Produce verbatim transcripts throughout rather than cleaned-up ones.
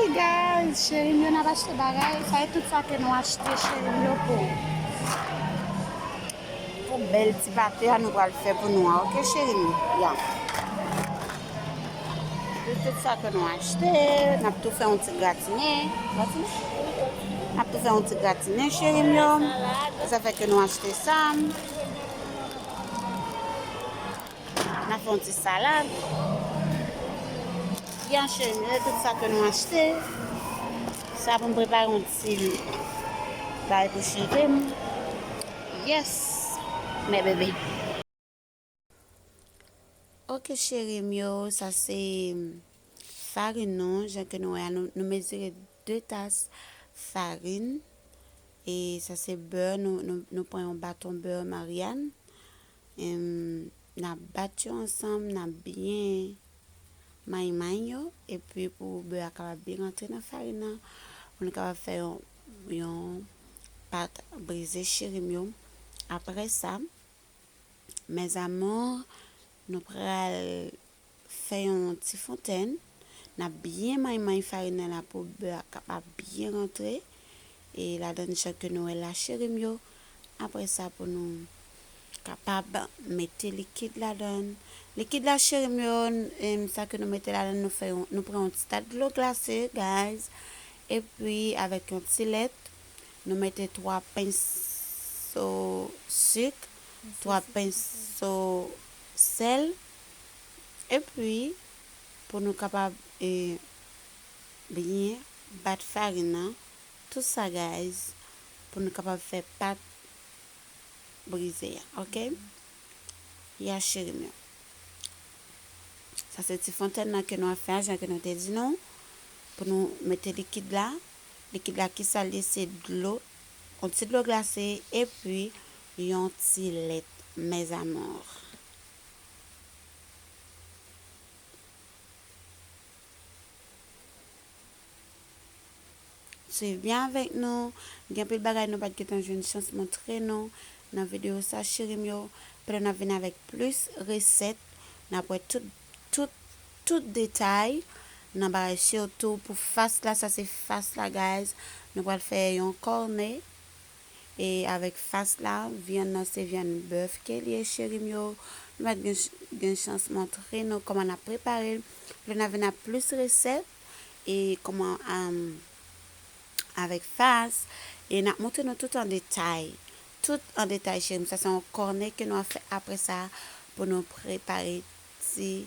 Hey guys, cheri m yo, n ap achte bagay. Sa e tout sa ke nou achte, cheri m yo, pou, pou bèl ti pate a nou pral fè pou nou an, oke, cheri m? Ya. Pou tout sa ke nou achte, n ap tou fè yon ti gratinen. Gratinen? N ap tou fè yon ti gratinen, cheri m yo. Sa fè ke nou achte sa. N a fè yon ti salad. Byen cheri m yo, tout sa ke nou achte. Sa pou m prepare yon ti bagay pou cheve m. Yes, mè bebe. Oke cheri m yo, sa se farin nou, jan ke nou wè a, nou, nou mezire de tas farin. E sa se bè, nou, nou, nou pran yon baton bè Maryàn. Em, n a bat yo ansanm, n a byen may may yo, epi pou bè a kapab byen rantre nan farin nan, pou nou kapab fè yon, yon pat brize cheri m yo. Apre sa, mes amours, nou pral fè yon ti fontèn. N ap byen may may farin nan la pou bè a kapab byen rantre. E ladan jan ke nou wè la, cheri m yo. Apre sa, pou nou kapab mete likid ladan. Likid la, cheri m yo, em, sa ke nou mete ladan, nou fè yon, nou pran yon ti tas dlo glase, guys. Epi, avèk yon ti lèt, nou mete twa penso sik, twa penso sèl. Epi, pou nou kapab, e, byen bat farin nan, tout sa, guys, pou nou kapab fè pat brize a, oke? Ya, cheri m yo. Sa se ti fontèn nan ke nou ap fè a, jan ke nou te di nou, pou nou mete likid la. Likid la, kisa l ye? Se dlo, yon ti dlo glase, epi yon ti lèt, mes amours. Swiv byen avèk nou. Gen anpil bagay nou pa t gentan jwenn chans montre nou nan videyo sa, cheri m yo. Pandan n ap vin avèk plis resèt, n ap wè tout, tout, tout detay nan bagay, sitou pou fas la. Sa se fas la, guys. Nou pral fè yon kòne. E avèk fas la, vyann nan se vyann bèf ke l ye, cheri m yo. Nou mèt gen, gen chans montre nou kòman n ap prepare l. Lè n a vin ap plis resèt, e kòman, am, avèk fas. E n ap montre nou tout an detay. Tout an detay, cheri m. Sa se yon kòne ke nou ap fè apre sa pou nou prepare ti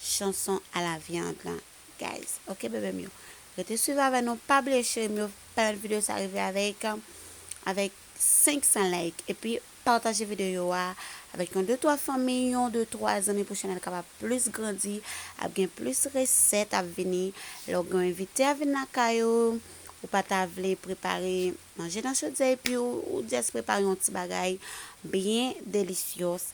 chanson à la viande lan, guys. Oke, bebe m yo. Rete swiv avè nou. Pa bliye, cheri m yo, pèmèt videyo sa rive avèk, avèk senk san like. Epi, pataje videyo a avèk yon de twa fanmi, yon de twa zanmi pou chanèl kapab plis grandi, ap gen plis resèt ap vini. Lè w gen yon envite ap vin lakay ou, ou pa ta vle prepare manje nan chodyè, epi ou, ou just prepare yon ti bagay byen delisyos.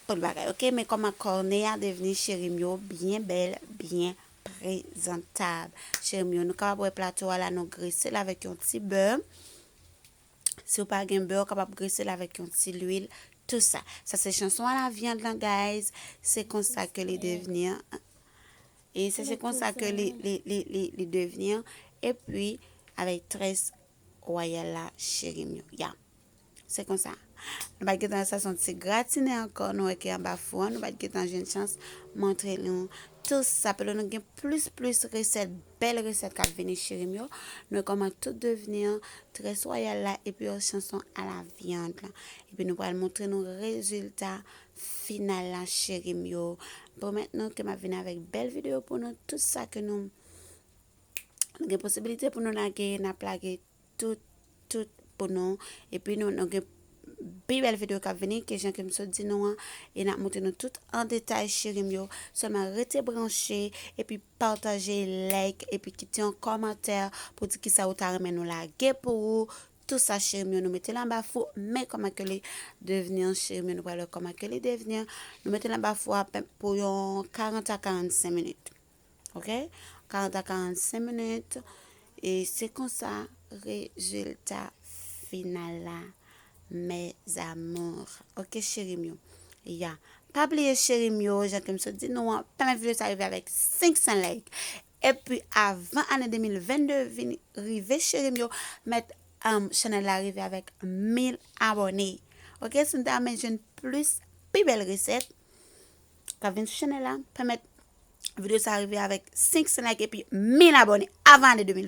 Tout bagay, oke? Men kòman kòne a devni, cheri m yo, byen bèl, byen prezantab. Cheri m yo, nou kapab wè plato a la, nou grese l avèk yon ti bè. Si w pa gen bè, w kapab grese l avèk yon ti lwil, tout sa. Sa se chanson à la viande lan, guys. Se konsa ke li devni. E se, se konsa ke li, li, li, li, li devni. Epi, avèk très wayal la, cheri m yo. Ya. Se konsa. Nou pa t gentan, sa se yon ti gratinen ankò, nou wè ke anba fou an, nou pa t gentan jwenn chans montre nou tout sa. Pandan nou gen plis, plis resèt, bèl resèt k ap vini, cheri m yo. Nou wè kòman tout devni an, très wayal la, epi yon chanson à la viande lan. Epi nou pral montre nou rezilta final la, cheri m yo. Pwomèt nou ke m ap vin avèk bèl videyo pou nou, tout sa ke nou, nou gen posibilite pou nou lage, n ap lage tout, tout pou nou. Epi nou, nou gen pi bèl videyo k ap vini, ke jan ke m sot di nou an, e n ap montre nou tout an detay, cheri m yo. Sèlman rete branche, epi pataje, like, epi kite yon kòmantè pou di kisa ou ta renmen nou lage pou ou. Tout sa, cheri m yo, nou mete l anba fou, men kòman ke li devni an, cheri m yo, nou pral wè kòman ke li devni an. Nou mete l anba fou a pen-, pou yon karant a karannsenk minit. Oke? Karant a karannsenk minit. E se konsa rezilta final la, mes amours. Oke, cheri m yo? Ya. Pa bliye, cheri m yo, jan ke m sot di nou an, pèmèt videyo sa rive avèk senk san like. Epi avan ane de mil vennde vin rive, cheri m yo, mèt um, chanèl la rive avèk mil abòne. Ok, si nou ta renmen jwenn plis, pi bèl resèt k ap vin sou chanèl la, pèmèt videyo sa rive avèk senk san like epi mil abòne avan ane de mil vennde.